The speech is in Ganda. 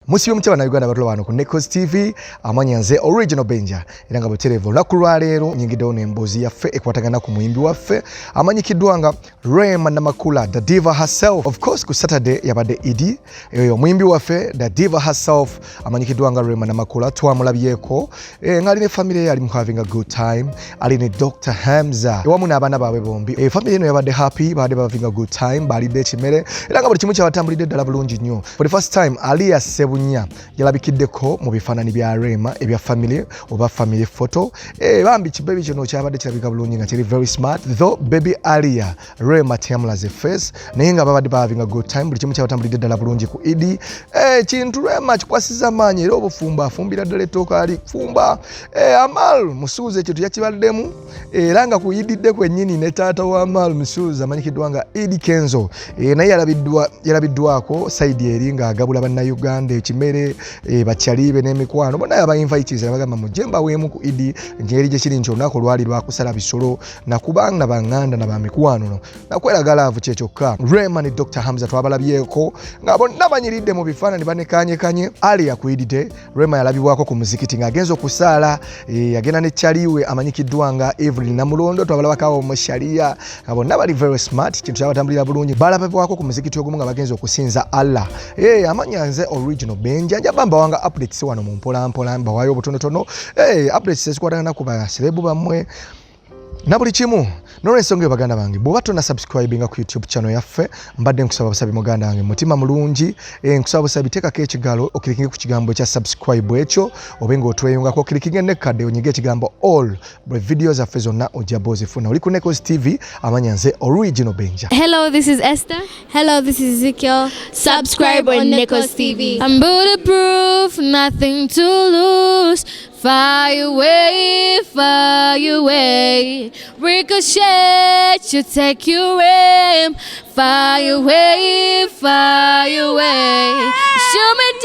Musibye mutya Bannayuganda batula wano ku Necos TV? Amanya nze Original Benja, era nga butereevu olunaku lwaleero nyingiddewo n'emboozi yaffe ekwatagana ku muyimbi waffe amanyikiddwa nga Rema Namakula, the diva herself. Of course, ku Saturday yabadde Idi. Eyo omuyimbi waffe, the diva herself, amanyikiddwa nga Rema Namakula, twamulabyeko ng'ali ne family ye, ali mu having a good time, ali ne Dr Hamza ewamu n'abaana baabwe bombi. Family eno yabadde happy, babadde having a good time, balidde ekimere era nga buli kimu kyabatambulidde ddala bulungi nnyo. For the first time, Aliya Sebunya yalabikiddeko mu bifaananyi bya Rema ebya family oba family photo. Bambi kibaby kino kyabadde kirabika bulungi nga kiri very smart, though baby Aliya Rema teyamulaze face, naye nga babadde having a good time, buli kimu kyabatambulidde ddala bulungi ku Idi. Kintu Rema kikwasiza amaanyi era obufumbo afumbira ddala ettooka ali fumba. Amal Musuuza ekintu yakibaddemu era nga kuyididde kwennyini ne taata wa Amal Musuuza amanyikiddwa nga Idi Kenzo. Naye yalabiddwako side eri ng'agabula Bannayuganda ekimere, bakyalibe n'emikwano bonna yabainvitiza, bagamba mujje mbaweemu ku Idi. Ngeri gye kiri nti olunaku lwali lwakusala bisolo nakubanga baŋŋanda na bamikwano no nakweraga love kyekyokka. Rema ne Dr Hamza twabalabyeko nga bonna banyiridde mu bifaananyi banekanyekanye. Ali yakuyidide Rema yalabibwako ku muzikiti ng'agenza okusaala, yagenda ne kyaliwe amanyikiddwa nga Evelyn Namulondo. Twabalabakawo mu sharia nga bonna bali very smart, kintu kyabatambulira bulungi. Balabibwako ku muzikiti ogumu nga bagenza okusinza Allah. Amanya nze Original Benja, njaba mbawanga updates wano mu mpolampola, mbawayo obutonotono, updates ezikwatagana ku baserebu bammwe na buli kimu. Nolwensonga eyo, baganda bange, bw'oba tonna subscribinga ku YouTube channel yaffe, mbadde nkusaba busabi, muganda wange, mutima mulungi, nkusaba busabi teekako ekigalo okirikinge ku kigambo ekya subscribe ekyo, obe ng'otweyungako, okirikinge nekkadde onyige ekigambo all, buli video zaffe zonna ojja bozifuna. Oli ku Necos TV, amanya nze Original Benja. Hello, this is Esther. Hello, this is Ezekiel. Subscribe on Necos TV. I'm bulletproof, nothing to lose. Fire away, fire away. Ricochet, you take your aim. Fire away, fire away. Shoot me.